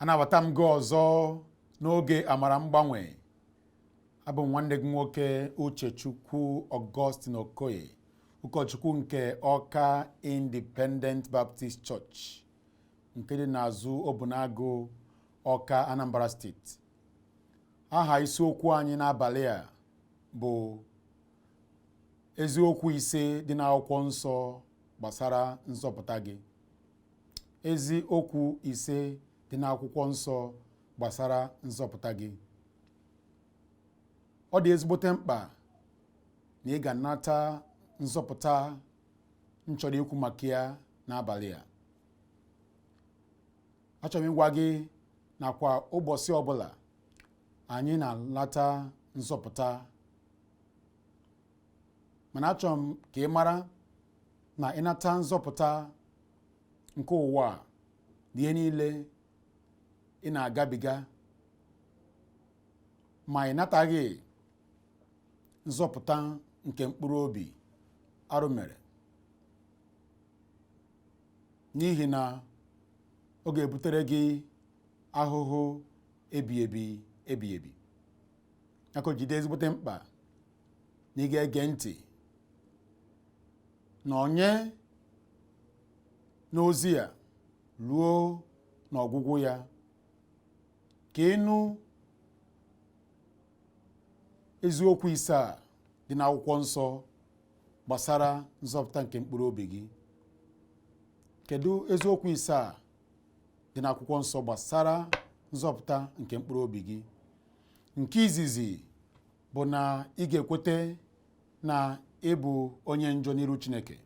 Anabata m gị ọzọ n'oge amara mgbanwe. Abụ m nwanne gị nwoke Uchechukwu Augustine Okoye, ụkọchukwu nke Ọka Independent Baptist Church nke dị n'azụ Obunagu, Ọka, Anambra Steeti. Aha isiokwu anyị n'abalị a bụ eziokwu ise dị n'akwụkwọ nsọ gbasara nzọpụta gị. Eziokwu ise dị n'akwụkwọ nsọ gbasara nzọpụta gị. Ọ dị ezigbote mkpa na ị ga-anata nzọpụta m chọrọ ikwu maka ya n'abalị a. Achọrọ m ịgwa gị na kwa ụbọchị ọbụla anyị na-anata nzọpụta, mana achọrọ m ka ị mara na ịnata nzọpụta nke ụwa a na ihe niile ị na-agabiga, ma ị nataghị nzọpụta nke mkpụrụ obi, arụ mere, n'ihi na ọ ga-ebutere gị ahụhụ ebi ebi ebi ebi. Ya ka o ji dị ezigbote mkpa na ị ga-ege ntị na onye n'ozi a ruo n'ọgwụgwụ ya, ka ị nụ eziokwu ise a dị n'akwụkwọ nsọ gbasara nzọpụta nke mkpụrụ obi gị. Kedu eziokwu ise a dị n'akwụkwọ nsọ gbasara nzọpụta nke mkpụrụ obi gị? Nke izizi bụ na ị ga-ekwete na ị bụ onye njọ n'iru Chineke.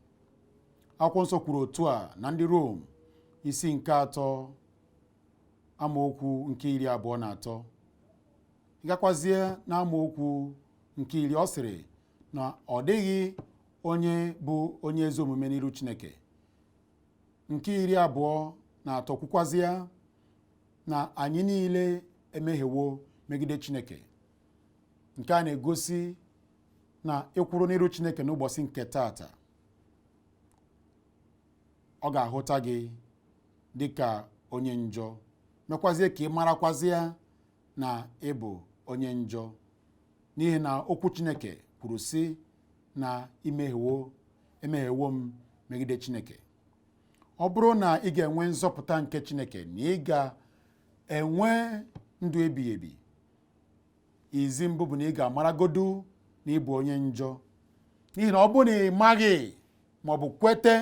Akwụkwọ nsọ kwuru otu a na ndị Rom isi nke 3 amaokwu nke 23. Ị gakwazie na amaokwu nke 10, ọ sịrị na ọ dịghị onye bụ onye ezi omume n'iru Chineke. Nke 23 kwukwazie na anyị niile emehiewo megide Chineke. Nke a na-egosi na ịkwụrụ n'iru Chineke n'ụbọchị nke taata, ọ ga-ahụta gị dịka onye njọ, mekwazie ka ị marakwazie na ị bụ onye njọ, n'ihi na okwu Chineke kwuru sị na emehiewo m megide Chineke. Ọ bụrụ na ị ga-enwe nzọpụta nke Chineke, na ị ga-enwe ndụ ebighị ebi, izi mbụ bụ na ị ga-amaragodu na ị bụ onye njọ. N'ihi na ọ bụrụ na ị maghị ma ọ bụ kwete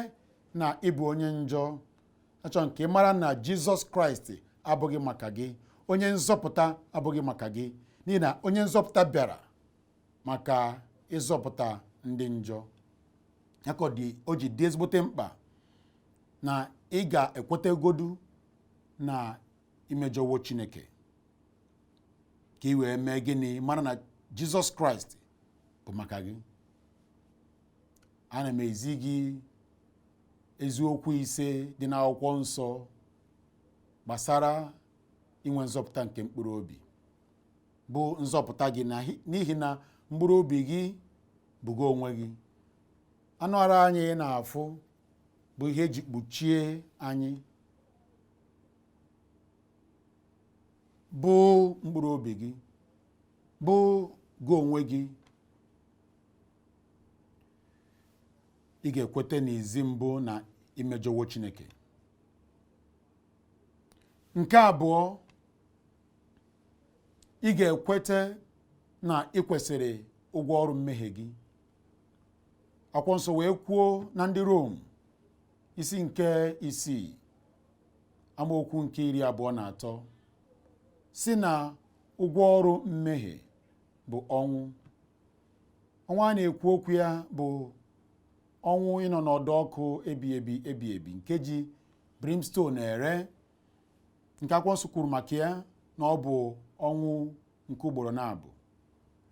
na ị bụ onye njọ, achọrọ m ka ị mara na Jizọs Kraịst abụghị maka gị, onye nzọpụta abụghị maka gị, n'ihi na onye nzọpụta bịara maka ịzọpụta ndị njọ. Ya ka o ji dị ezigbote mkpa na ị ga-ekwetegodu na imejọwo Chineke, ka ị wee mee gịnị? Mara na Jizọs Kraịst bụ maka gị. Ana m ezi gị eziokwu ise dị n'akwụkwọ nsọ gbasara inwe nzọpụta nke mkpụrụ obi, bụ nzọpụta gị, n'ihi na mkpụrụ obi gị bụ gị onwe gị. Anụ arụ anyị na-afụ bụ ihe eji kpuchie anyị, bụ mkpụrụ obi gị, bụ gị onwe gị. Ị ga-ekweta n'izi mbụ na imejọwo Chineke. Nke abụọ, ị ga-ekweta na ị kwesịrị ụgwọ ọrụ mmehie gị. Akwụkwọ nsọ wee kwuo na ndị Rom isi nke 6 amaokwu nke 23 sị na ụgwọ ọrụ mmehie bụ ọnwụ. Ọnwụ a na-ekwu okwu ya bụ ọnwụ ịnọ n'ọdọ ọkụ ebi ebi ebi ebi nke ji brimstone ere, nke akwụkwọ nsọ kwuru maka ya na ọ bụ ọnwụ nke ugboro naabụ.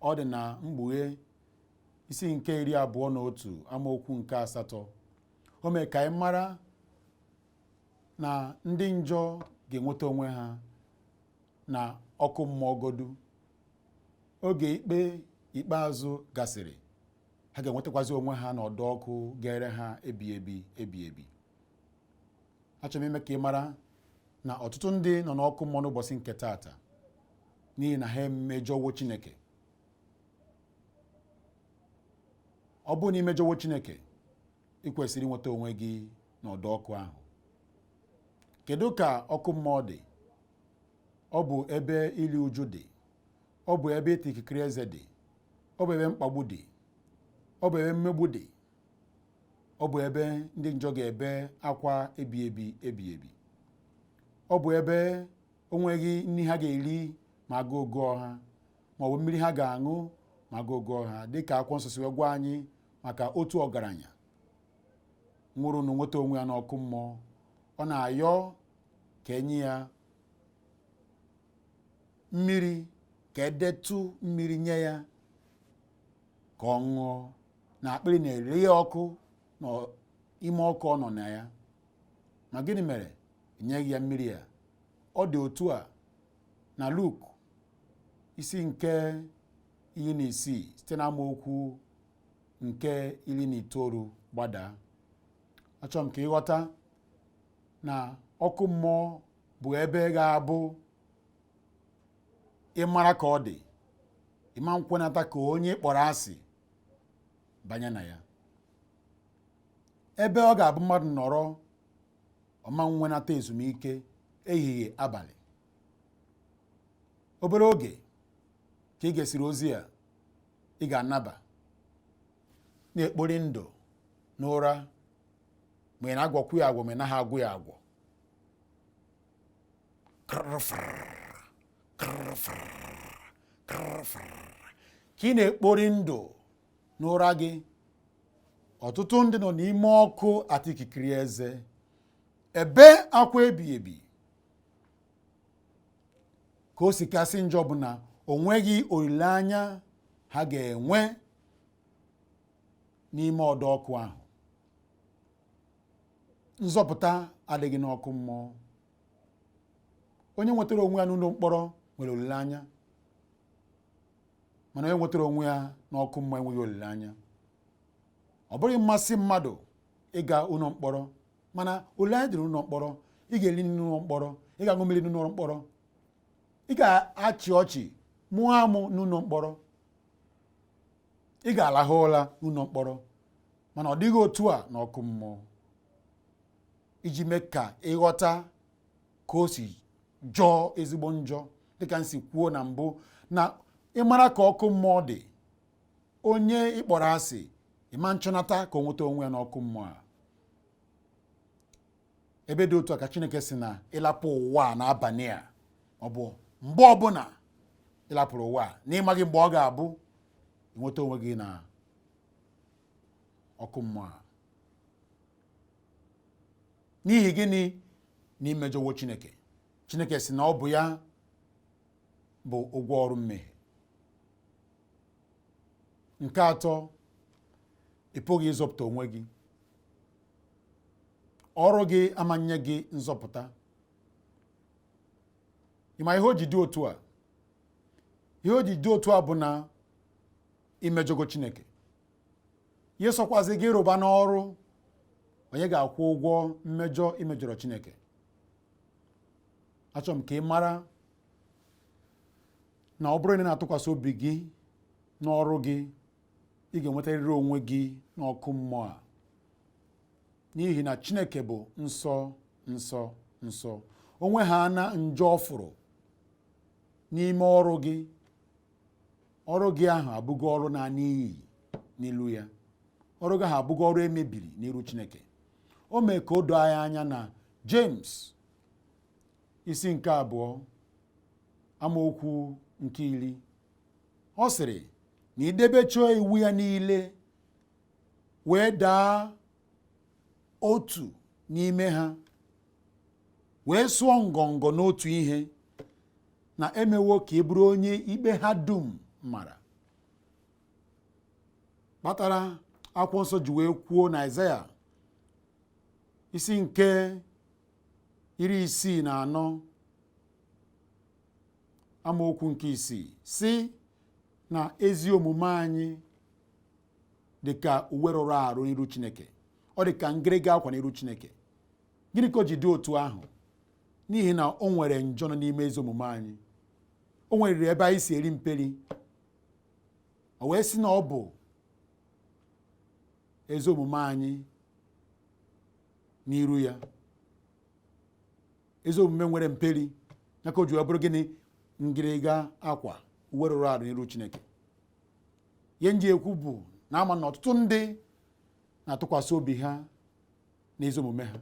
Ọ dị na Mkpughe isi nke 21 amaokwu nke 8. O mee ka anyị mara na ndị njọ ga-enweta onwe ha na ọkụ mmụọ godu. Oge ikpe ikpeazụ gasịrị, ha ga-enwetakwazi onwe ha n'ọdọ ọkụ ga-ere ha ebi ebi ebi ebi. Achọrọ m ime ka ị mara Na ọtụtụ ndị nọ n'ọkụ mmụọ n'ụbọchị nke taata n'ihi na ha emejọwo Chineke. Ọ bụrụ na i mejọwo Chineke, ị kwesịrị inweta onwe gị n'ọdọ ọkụ ahụ. Kedu ka ọkụ mmụọ dị? Ọ bụ ebe ili uju dị, ọ bụ ebe ịta ikikere eze dị, ọ bụ ebe mkpagbu dị, ọ bụ ebe mmegbu dị, ọ bụ ebe ndị njọ ga-ebe akwa ebi ebi ebi ebi, ọ bụ ebe o nweghị nri ha ga-eri ma agụụ gụọ ha, ma ọ bụ mmiri ha ga-aṅụ ma agụụ gụọ ha, dịka akwụkwọ nsọ si wee gwa anyị maka otu ọgaranya nwụrụ na nweta onwe ya n'ọkụ mmụọ. Ọ na-ayọ ka enye ya mmiri, ka edetụ mmiri nye ya ka ọ ṅụọ, na akpịrị na-ere ya ọkụ n'ime ọkụ ọ nọ na ya. Ma gịnị mere enyeghị ya mmiri a? Ọ dị otu a na Luk isi nke 16 site na amaokwu nke 19 gbadaa. Achọrọ m ka ịghọta na ọkụ mmụọ bụ ebe ga-abụ ịmara ka ọ dị, ịma nkwenata ka onye kpọrọ asị banye na ya. Ebe ọ ga-abụ mmadụ nọrọ ọma nwenata ezumike ehihie abalị. Obere oge ka ị gesịrị ozi a, ị ga-anaba na-ekpori ndụ n'ụra, ma ị na-agwọkwu ya agwọ ma ị naghị agwụ ya agwọ. Ka ị na-ekpori ndụ n'ụra gị, ọtụtụ ndị nọ n'ime ọkụ ata ikikere eze, ebe akwa ebi ebi. Ka o si kasị njọ bụ na o nweghị olileanya ha ga-enwe n'ime ọdọ ọkụ ahụ. Nzọpụta adịghị n'ọkụ mmụọ. Onye nwetara onwe ya n'ụlọ mkpọrọ nwere olileanya, mana onye nwetara onwe ya n'ọkụ mmụọ enweghị olileanya. Ọ bụghị mmasị mmadụ ịga ụlọ mkpọrọ, mana olileanya dị n'ụlọ mkpọrọ. Ị ga-eri nri n'ụlọ mkpọrọ, ị ga-aṅụ mmiri n'ụlọ mkpọrọ, ị ga-achị ọchị mụọ amụ n'ụlọ mkpọrọ, ị ga-alahụ ụra n'ụlọ mkpọrọ. Mana ọ dịghị otu a n'ọkụ mmụọ. Iji mee ka ịghọta ka o si jọọ ezigbo njọ, dịka m si kwuo na mbụ, na ịmara ka ọkụ mmụọ dị, onye ị kpọrọ asị ịma nchọnata ka o nweta onwe ya n'ọkụ mmụọ a. Ebe dị otu a ka Chineke si na ịlapụ ụwa a n'abalị a, ọ bụ mgbe ọbụla ịlapụrụ ụwa a na ịmaghị mgbe ọ ga-abụ, ịnweta onwe gị na ọkụ mmụọ a. N'ihi gịnị? Na imejọwo Chineke. Chineke si na ọ bụ ya bụ ụgwọ ọrụ mmehie. Nke atọ, ị pụghị ịzọpụta onwe gị. Ọrụ gị amanye gị nzọpụta. Ị ma ihe o ji dị otu a? Ihe o ji dị otu a bụ na imejọgo Chineke. Ihe sọkwazi gị rụba n'ọrụ, onye ga-akwụ ụgwọ mmejọ imejọrọ Chineke? Achọrọ m ka ị mara na ọ bụrụ na ị na-atụkwasị obi gị n'ọrụ gị, ị ga-enwetarịrị onwe gị n'ọkụ mmụọ a. N'ihi na Chineke bụ nsọ, nsọ, nsọ. Onwe ha na njọ ọ fụrụ n'ime ọrụ gị, ọrụ gị ahụ abụgo ọrụ na-ana iyi n'ilu ya. Ọrụ gị ahụ abụgo ọrụ emebiri n'iru Chineke. O mee ka o doo anyị anya na James isi nke 2 amaokwu nke 10, ọ sịrị na idebechụọ iwu ya niile wee daa otu n'ime ha, wee sụọ ngọngọ n'otu ihe, na emewo ka ị bụrụ onye ikpe ha dum mara. Kpatara akwụkwọ nsọ ji wee kwuo na Aịzaya isi nke 64 amaokwu nke 6 sị na ezi omume anyị dị ka uwe rụrụ arụ n'iru Chineke, ọ dị ka ngịrịga akwa n'iru Chineke. Gịnị ka o ji dị otu ahụ? N'ihi na o nwere njọ nọ n'ime ezi omume anyị, o nweriri ebe anyị si eri mperi. O wee sị na ọ bụ ezi omume anyị n'iru ya, ezi omume nwere mperi, ya ka o ji wee bụrụ gịnị? Ngịrịga akwa, uwe rụrụ arụ n'iru Chineke. Ihe m ji ekwu bụ na ama na ọtụtụ ndị na-atụkwasị obi ha n'ezi omume ha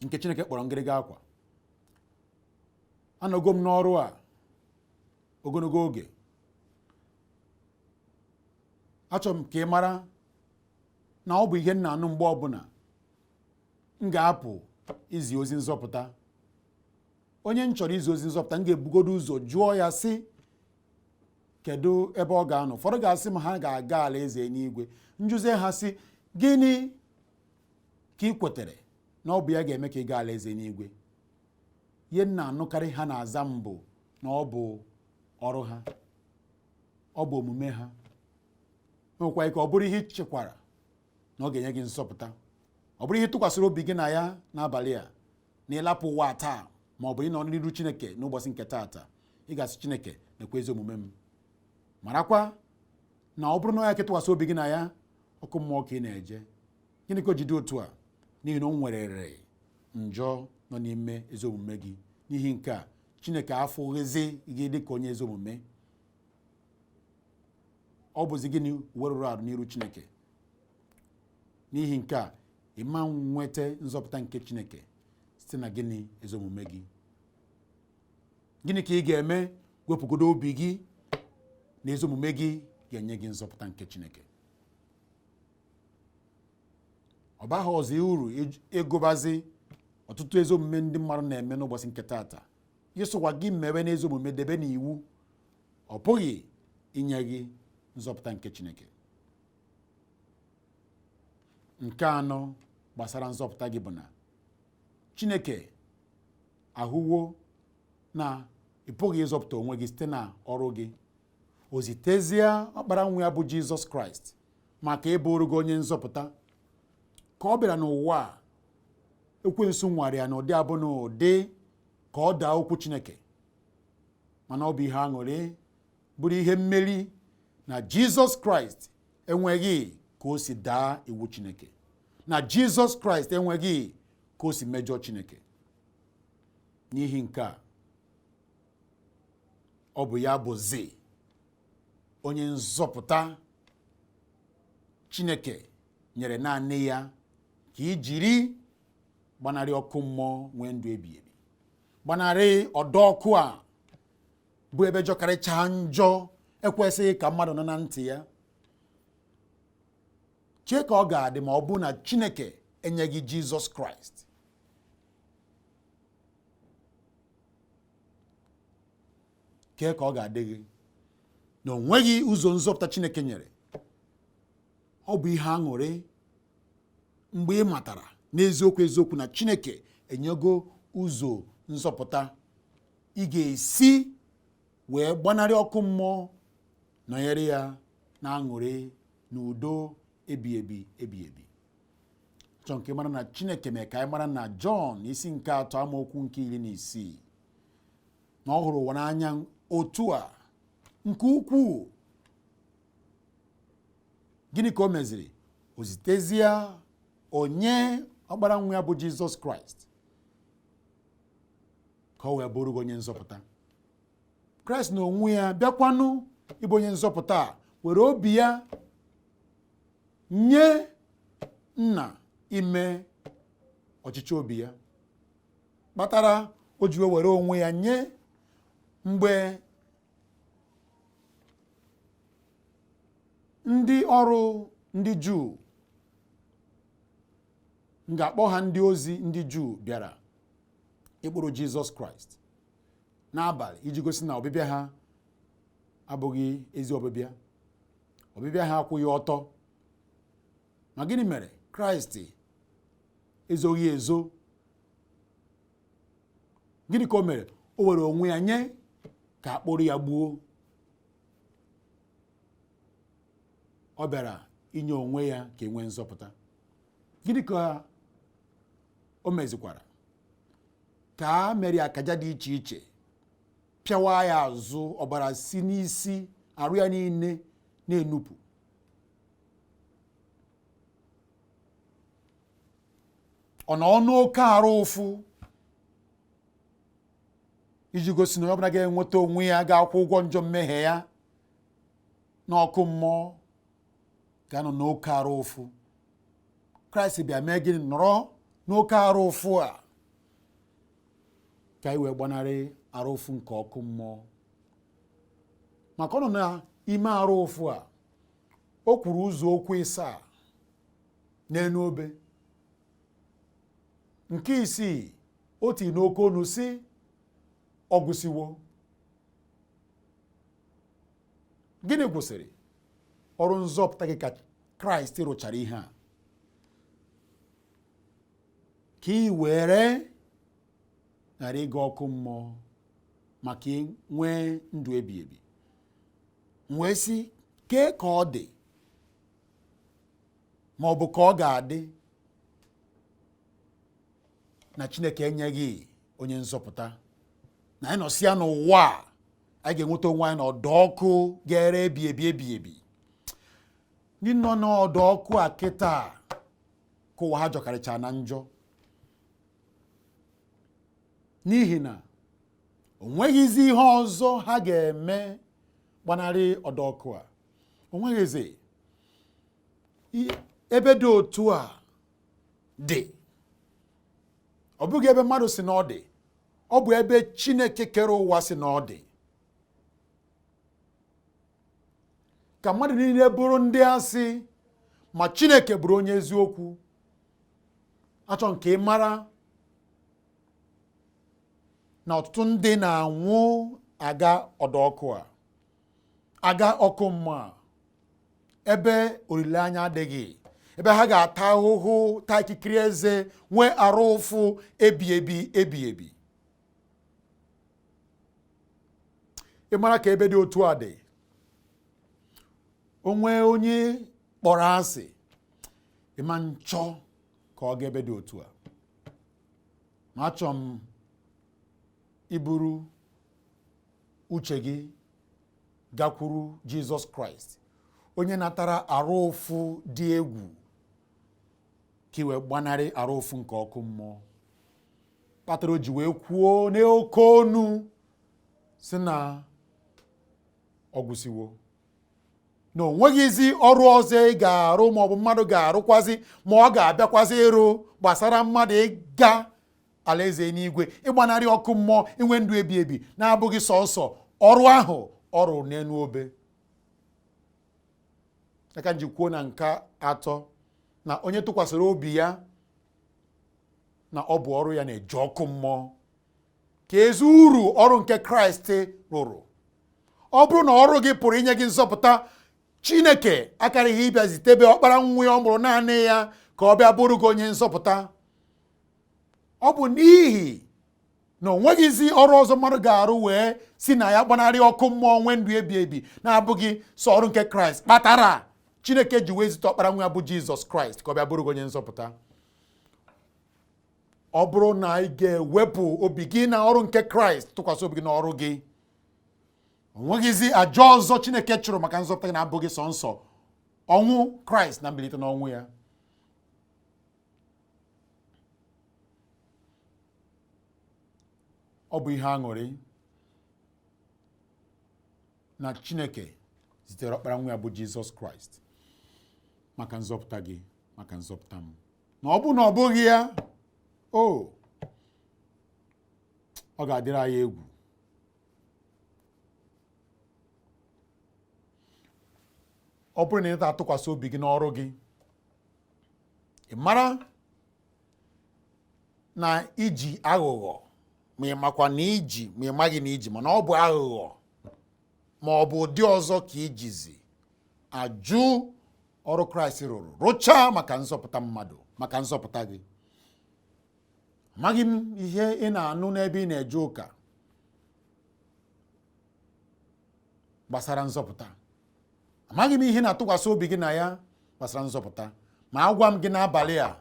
nke Chineke kpọrọ ngịrịga akwa. Anọgo m n'ọrụ a ogologo oge. Achọrọ m ka ị mara na ọ bụ ihe m na-anụ mgbe ọbụla m ga-apụ izi ozi nzọpụta. Onye m chọrọ izi ozi nzọpụta, m ga-ebugodo ụzọ jụọ ya sị, kedu ebe ọ ga-anọ? Ụfọdụ ga-asị m ha ga-aga alaeze eluigwe. M jụzie ha sị, gịnị ka ị kwetere na ọ bụ ya ga-eme ka ị gaa alaeze eluigwe? Ihe m na-anụkarị ha na-aza m bụ na ọ bụ ọrụ ha, ọ bụ omume ha. Nwekwa ike ọ bụrụ ihe ị chekwara na ọ ga-enye gị nzọpụta, ọ bụrụ ihe ị tụkwasịrị obi gị na ya n'abalị a, na ịlapụ ụwa taa ma ọ bụ ịnọ n'iru Chineke n'ụbọchị nke taata, ị ga-asị Chineke nekwa ezi omume m. Marakwa na ọ bụrụ na ọ ya ka ị tụkwasị obi gị na ya, ọkụ mmụọ ka ị na-eje. Gịnị ka o ji dị otu a? N'ihi na o nwerere njọ nọ n'ime ezi omume gị. N'ihi nke a, Chineke afụghịzi gị dịka onye ezi omume. Ọ bụzi gịnị? Uwe rụrụ arụ n'iru Chineke. N'ihi nke a, ị ma nweta nzọpụta nke Chineke site na gịnị? Ezi omume gị. Gịnị ka ị ga-eme? Wepụgodo obi gị na ezi omume gị ga-enye gị nzọpụta nke Chineke. Ọ baghị ọzọ uru ịgụbazi ọtụtụ ezi omume ndị mmadụ na-eme n'ụbọchị nke taata. Ịsụkwa gị mewe n'ezi omume, debe n'iwu, ọ pụghị inye gị nzọpụta nke Chineke. Nke anọ gbasara nzọpụta gị bụ na Chineke ahụwo na ị pụghị ịzọpụta onwe gị site na ọrụ gị. O zitezie ọkpara nwa ya bụ Jizọs Kraịst maka ịbụrụ gị onye nzọpụta. Ka ọ bịara n'ụwa a, ekwensu nwara ya n'ụdị abụ na ụdị ka ọ daa okwu Chineke, mana ọ bụ ihe aṅụrị, bụrụ ihe mmeri na Jizọs Kraịst enweghị ka o si daa iwu Chineke, na Jizọs Kraịst enweghị ka o si mejọọ Chineke. N'ihi nke a, ọ bụ ya bụzi onye nzọpụta Chineke nyere naanị ya ka i jiri gbanarị ọkụ mmụọ, nwee ndụ ebighị ebi, gbanarị ọdọ ọkụ a bụ ebe jọkarịchaa njọ ekwesịghị ka mmadụ nọ na ntị ya. Chee ka ọ ga-adị ma ọ bụ na Chineke enyeghị Jizọs Kraịst. Kee ka ọ ga-adị gị na o nweghị ụzọ nzọpụta Chineke nyere? Ọ bụ ihe aṅụrị mgbe ị matara n'eziokwu eziokwu na Chineke enyego ụzọ nzọpụta ị ga-esi wee gbanarị ọkụ mmụọ, nọnyere ya na aṅụrị na udo ebi ebi ebi ebi. Chọọ nke mara na Chineke mee ka anyị mara na Jọn isi nke 3 amaokwu nke 16 na ọ hụrụ ụwa n'anya otu a nke ukwuu. Gịnị ka o meziri? O zitezie onye ọkpara nwa ya bụ Jizọs Kraịst ka ọ wee bụrụ gị onye nzọpụta. Kraịst na onwe ya bịakwanụ ịbụ onye nzọpụta a, were obi ya nye nna ime ọchịchọ obi ya, kpatara o ji were onwe ya nye mgbe ndị ọrụ ndị Juu, m ga-akpọ ha ndị ozi ndị Juu, bịara ịkpụrụ Jizọs Kraịst n'abalị iji gosi na ọbịbịa ha abụghị ezi ọbịbịa, ọbịbịa ha akwụghị ọtọ. Ma gịnị mere? Kraịst ezoghị ezo. Gịnị ka o mere? O were onwe ya nye ka a kpụrụ ya gbuo. Ọ bịara inye onwe ya ka e nwee nzọpụta. Gịnị ka o mezikwara? Ka a mere akaja dị iche iche, pịawa ya azụ, ọbara si n'isi arụ ya niile na-enupụ. Ọ nọ n'oke arụ ụfụ iji gosi na onye ọbụla ga-enweta onwe ya ga-akwụ ụgwọ njọ mmehie ya n'ọkụ mmụọ ga-anọ n'oke arụ ụfụ. Kraịst bịa mee gịnị? Nọrọ n'oke arụ ụfụ a ka anyị wee gbanarị arụ ụfụ nke ọkụ mmụọ. Maka ọ nọ n'ime arụ ụfụ a, o kwuru ụzọ okwu ịsaa n'elu obe. Nke isii, o tiri n'oke onu sị, ọ gwụsịwo. Gịnị gwụsịrị? Ọrụ nzọpụta gị ka Kraịst rụchara ihe a, ka ị were ghara ịga ọkụ mmụọ maka nwee ndụ ebi ebi. M wee sị, kee ka ọ dị ma ọ bụ ka ọ ga-adị na Chineke enyeghị onye nzọpụta, na anyị nọsịa n'ụwa a, anyị ga-enweta onwe anyị n'ọdọ ọkụ ga-ere ebi ebi ebi ebi. Ndị nọ n'ọdọ ọkụ a kịta ka ụwa ha jọkarịcha na njọ, n'ihi na o nweghịzi ihe ọzọ ha ga-eme gbanarị ọdọ ọkụ a. O nweghịzi ebe dị otu a dị. Ọ bụghị ebe mmadụ si na ọ dị, ọ bụ ebe Chineke kere ụwa si na ọ dị. Ka mmadụ niile bụrụ ndị asị, ma Chineke bụrụ onye eziokwu. Achọ nke ị mara na ọtụtụ ndị na-anwụ aga ọdọ ọkụ a, aga ọkụ mmụọ a, ebe olileanya adịghị, ebe ha ga-ata ahụhụ, taa ikikere eze, nwee arụ ụfụ ebi ebi ebi ebi. Ị mara ka ebe dị otu a dị, o nwee onye kpọrọ asị, ị ma nchọ ka ọ gaa ebe dị otu a. Ma achọ m iburu uche gị gakwuru Jizọs Kraịst, onye natara arụ ụfụ dị egwu ka i wee gbanarị arụ ụfụ nke ọkụ mmụọ, kpatara o ji wee kwuo n'oke onu sị na ọ gwụsịwo, na o nweghịzi ọrụ ọzọ ị ga-arụ maọbụ mmadụ ga-arụkwazi, ma ọ ga-abịakwazi ịrụ gbasara mmadụ ịga alaeze n'igwe, ịgbanarị ọkụ mmụọ, inwe ndụ ebi ebi, na-abụghị sọsọ ọrụ ahụ ọ rụrụ n'elu obe. Aka m ji kwuo na nke atọ, na onye tụkwasịrị obi ya na ọ bụ ọrụ ya na-eje ọkụ mmụọ, ka ezi uru ọrụ nke Kraịst rụrụ. Ọ bụrụ na ọrụ gị pụrụ inye gị nzọpụta, Chineke akarịghị ịbịa zitebe ọkpara nwa ya ọ mụrụ naanị ya ka ọ bịa bụrụ gị onye nzọpụta. Ọ bụ n'ihi na o nweghịzi ọrụ ọzọ mmadụ ga-arụ wee si na ya gbanarị ọkụ mmụọ, nwee ndụ ebi ebi, na-abụghị sọ ọrụ nke Kraịst, kpatara Chineke ji wee zite ọkpara nwa ya bụ Jizọs Kraịst ka ọ bịa bụrụ gị onye nzọpụta. Ọ bụrụ na ị ga-ewepụ obi gị na ọrụ nke Kraịst, tụkwasị obi gị n'ọrụ gị, o nweghịzi aja ọzọ Chineke chụrụ maka nzọpụta gị na-abụghị sọ nsọ ọnwụ Kraịst na mbilite n'ọnwụ ya. Ọ bụ ihe aṅụrị na Chineke zitere ọkpara nwa ya bụ Jizọs Kraịst maka nzọpụta gị, maka nzọpụta m. Na ọ bụ na ọ bụghị ya, o ọ ga-adịrị anyị egwu. Ọ bụrụ na ị na-atụkwasị obi gị n'ọrụ gị, ị mara na iji aghụghọ, ma ị makwa na iji, ma ị maghị na iji, mana ọ bụ aghụghọ ma ọ bụ ụdị ọzọ ka ijizi ajụ ọrụ Kraịst rụrụ, rụchaa maka nzọpụta mmadụ, maka nzọpụta gị. Amaghị m ihe ị na-anụ n'ebe ị na-eje ụka gbasara nzọpụta. Amaghị m ihe na-atụkwasị obi gị na ya gbasara nzọpụta, ma agwa m gị n'abalị a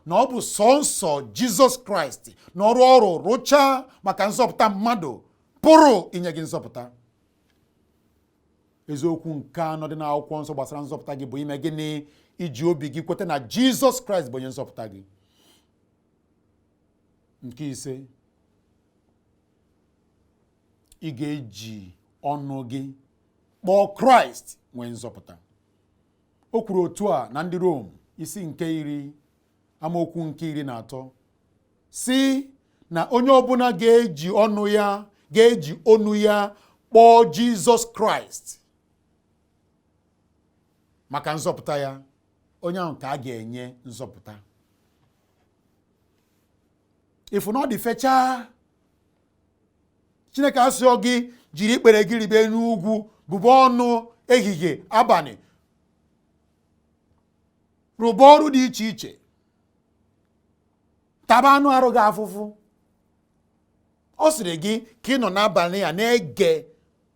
na ọ bụ sọnsọ Jizọs Kraịst na ọrụ ọrụ rụchaa maka nzọpụta mmadụ pụrụ inye gị nzọpụta. Eziokwu nke anọ dị n'akwụkwọ nsọ gbasara nzọpụta gị bụ ime gịnị? Iji obi gị kweta na Jizọs Kraịst bụ onye nzọpụta gị. Nke ise, ị ga-eji ọnụ gị kpọọ Kraịst nwee nzọpụta. O kwuru otu a na ndị Rom isi nke 10 amaokwu nke 13 sị na onye ọbụla ga-eji ọnụ ya ga-eji onu ya kpọọ Jizọs Kraịst maka nzọpụta ya, onye ahụ ka a ga-enye nzọpụta. Ịfụ na ọ dị fechaa, Chineke asịọ gị jiri ikpere gị ribe n'ugwu bụba ọnụ ehihie abalị, rụba ọrụ dị iche iche, taba anụ arụ gị afụfụ. Ọ sịrị gị ka ị nọ n'abalị ya na-ege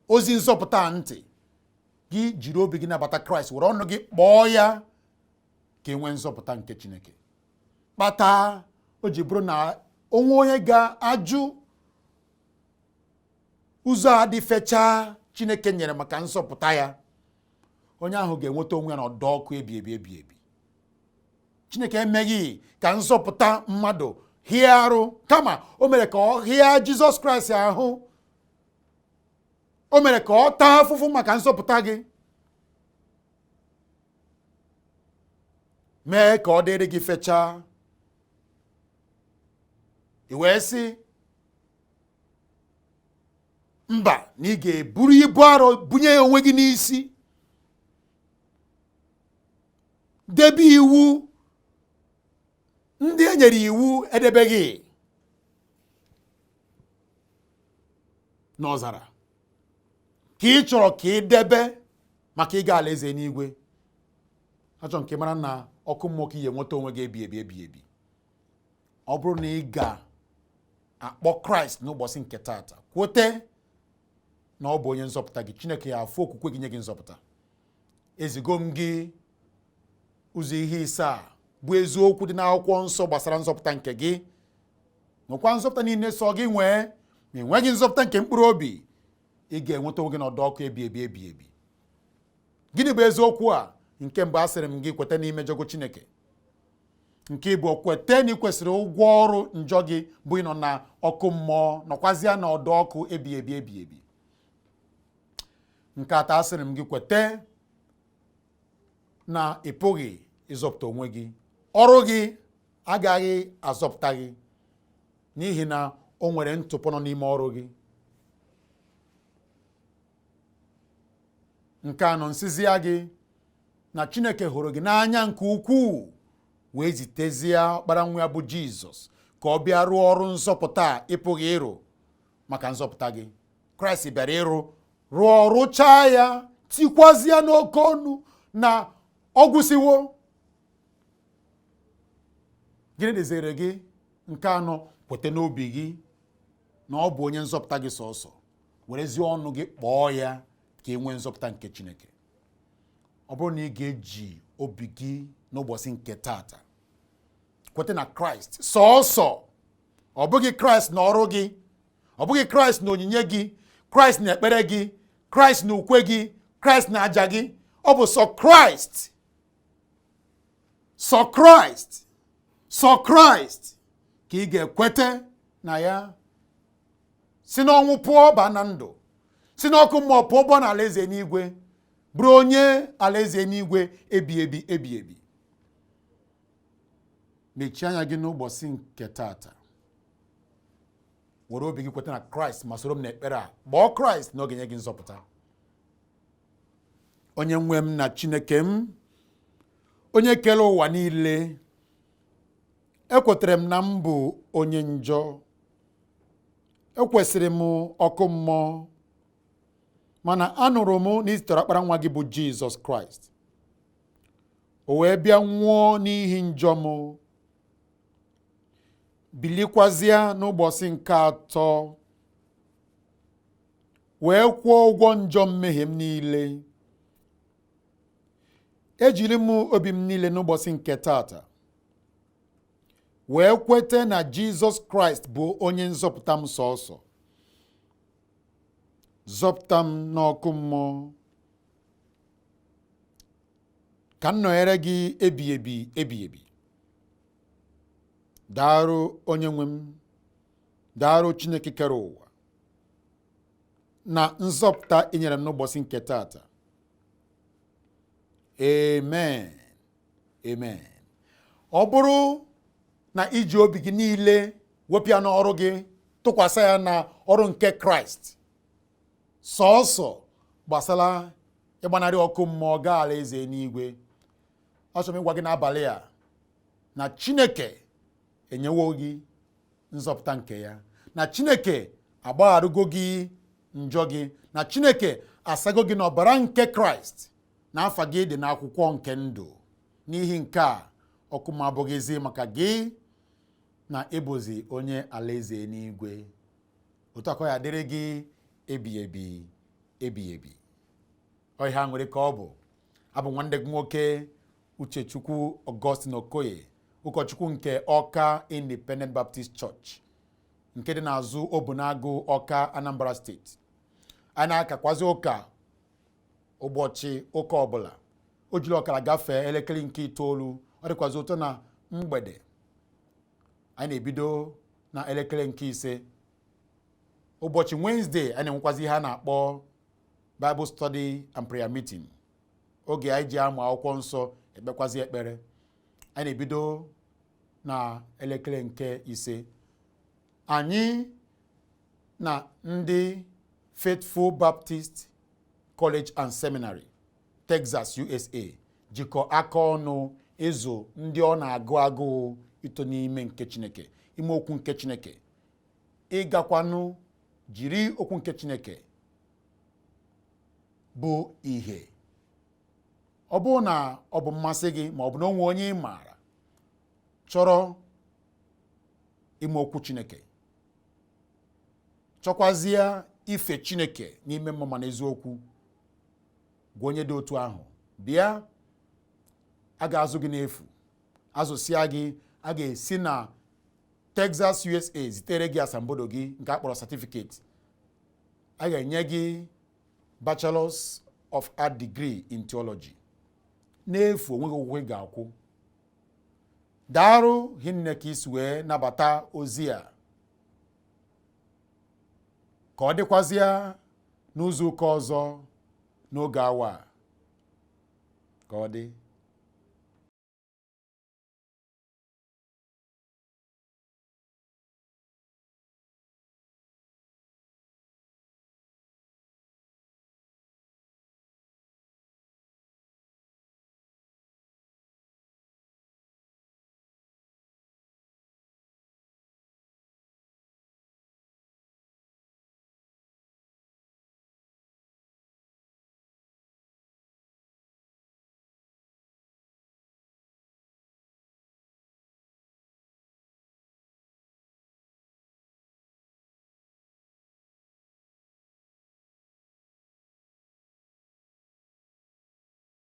ozi nzọpụta ntị, gị jiri obi gị nabata Kraịst, were ọnụ gị kpọọ ya ka e nwee nzọpụta nke Chineke. Kpata o ji bụrụ na onwe onye ga-ajụ ụzọ a dị fechaa Chineke nyere maka nzọpụta ya, onye ahụ ga-enweta onwe ya n'ọdọ ọkụ ebi ebi ebi ebi. Chineke emeghị ka nzọpụta mmadụ hịa arụ, kama o mere ka ọ hịa Jizọs Kraịst ahụ. O mere ka ọ taa afụfụ maka nzọpụta gị, mee ka ọ dịrị gị fechaa. I wee sị mba, na ị ga-eburu ibu arọ bunye ya onwe gị n'isi, debe iwu ndị e nyere iwu edebeghị n'ọzara ka ị chọrọ ka ị debe maka ịga alaeze n'igwe. Achọ nke mara na ọkụ mmụọ ka ị ga-enweta onwe gị ebi ebi ebi ebi. Ọ bụrụ na ị ga-akpọ Kraịst n'ụbọchị nke taata, kwete na ọ bụ onye nzọpụta gị, Chineke ya afụ okwukwe gị nye gị nzọpụta. Ezigo m gị ụzọ ihe ise a bụ eziokwu dị n'akwụkwọ nsọ gbasara nzọpụta nke gị. Nwekwa nzọpụta niile sọ gị nwee, ma ị nweghị nzọpụta nke mkpụrụ obi, ị ga-enweta onwe gị n'ọdọ ọkụ ebi ebi ebi ebi. Gịnị bụ eziokwu a? Nke mbụ, asịrị m gị kweta n'ime jọgụ Chineke. Nke ịbụọ, kweta na ị kwesịrị ụgwọ ọrụ njọ gị bụ ịnọ na ọkụ mmụọ, nọkwazịa na ọdọ ọkụ ebi ebi ebi ebi. Nke atọ, asịrị m gị kweta na ị pụghị ịzọpụta onwe gị, ọrụ gị agaghị azọpụta gị n'ihi na o nwere ntụpọ nọ n'ime ọrụ gị. Nke anọ, nsizia gị na Chineke hụrụ gị n'anya nke ukwuu wee zitezie ọkpara nwa ya bụ Jizọs ka ọ bịa rụọ ọrụ nzọpụta a ị pụghị ịrụ maka nzọpụta gị. Kraịst bịara ịrụ rụọ rụchaa ya, tikwazie n'oke ọnụ na ọ gwụsịwo. Gịnị dịziri gị? Nke anọ, kweta n'obi gị na ọ bụ onye nzọpụta gị sọsọ, werezie ọnụ gị kpọọ ya ka ị nwee nzọpụta nke Chineke. Ọ bụrụ na ị ga-eji obi gị n'ụbọchị nke taata kweta na Kraịst sọọsọ, ọ bụghị Kraịst na ọrụ gị, ọ bụghị Kraịst na onyinye gị, Kraịst na ekpere gị, Kraịst na ukwe gị, Kraịst na aja gị, ọ bụ sọ Kraịst, sọ Kraịst, sọ Kraịst ka ị ga-ekweta na ya, si n'ọnwụ pụọ baa na ndụ, si n'ọkụ mmụọ pụọ baa n'alaeze n'igwe, bụrụ onye alaeze n'igwe ebi ebi ebi ebi. Mechie anya gị n'ụbọchị nke taata, were obi gị kweta na Kraịst ma soro m n'ekpere a. Kpọọ Kraịst na ọ ga-enye gị nzọpụta. Onye nwe m na Chineke m, onye kere ụwa niile, ekwetara m na m bụ onye njọ, ekwesịrị m ọkụ mmụọ, mana anụrụ m na ị zitere ọkpara nwa gị bụ Jizọs Kraịst, o wee bịa nwụọ n'ihi njọ m, bilikwazịa n'ụbọchị nke atọ wee kwụọ ụgwọ njọ mmehie m niile. Ejiri m obi m niile n'ụbọchị nke taata Wee kweta na Jizọs Kraịst bụ onye nzọpụta m sọọsọ. Zọpụta m n'ọkụ mmụọ, ka m nọnyere gị ebighị ebi ebighị ebi. Daarụ onye nwe m, daarụ Chineke kere ụwa na nzọpụta i nyere m n'ụbọchị nke taata. Amen, amen. Ọ bụrụ na i ji obi gị niile wepụ ya n'ọrụ gị, tụkwasị ya na ọrụ nke Kraịst sọọsọ gbasara ịgbanarị ọkụ mmụọ gaa alaeze eluigwe, achọrọ m ịgwa gị n'abalị a na Chineke enyewo gị nzọpụta nke ya, na Chineke agbagharụgo gị njọ gị, na Chineke asago gị n'ọbara nke Kraịst, na afa gị dị n'akwụkwọ nke ndụ. N'ihi nke a, ọkụ mmụọ abụghịzi maka gị, na ị bụzi onye alaeze eluigwe. Otu a ka ọ ya-adịrị gị ebighị ebi ebighị ebi. Ọ ihe aṅụrị ka ọ bụ. Abụ nwanne gị nwoke Uchechukwu Augustine Okoye, ụkọchukwu nke Ọka Independent Baptist Church nke dị n'azụ Obunagu, Ọka, Anambra steeti. Anyị na-akakwazi ụka ụbọchị ụka ọbụla o jiri ọkara gafee elekere nke itoolu. Ọ dịkwazi ụtọ na mgbede anyị na-ebido na elekere nke 5. Ụbọchị Wednesday anyị na-enwekwazi ihe a na-akpọ Bible Study and Prayer Meeting, oge anyị ji amụ akwụkwọ nsọ, ekpekwazi ekpere. Anyị na-ebido na elekere nke 5. Anyị na ndị Faithful Baptist College and Seminary, Texas, USA jikọ aka ọnụ ịzụ ndị ọ na-agụ agụụ ito n'ime nke Chineke, ime okwu nke Chineke, ịgakwanụ jiri okwu nke Chineke bụ ihe. Ọ bụrụ na ọ bụ mmasị gị, ma ọ bụ na o nwe onye ị maara chọrọ ime okwu Chineke, chọkwazie ife Chineke n'ime mmụọ ma n'eziokwu, gwa onye dị otu ahụ bịa. A ga-azụ gị n'efu. Azụsịa gị, a ga-esi na Texas, USA zitere gị asambodo gị nke a kpọrọ certificate. A ga-enye gị Bachelors of Art degree in Theology n'efu, onweghị ụgwọ ị ga-akwụ. Daarụ hinne ka i si wee nabata ozi a. Ka ọ dịkwazịa n'izu ụka ọzọ n'oge awa a. Ka ọ dị.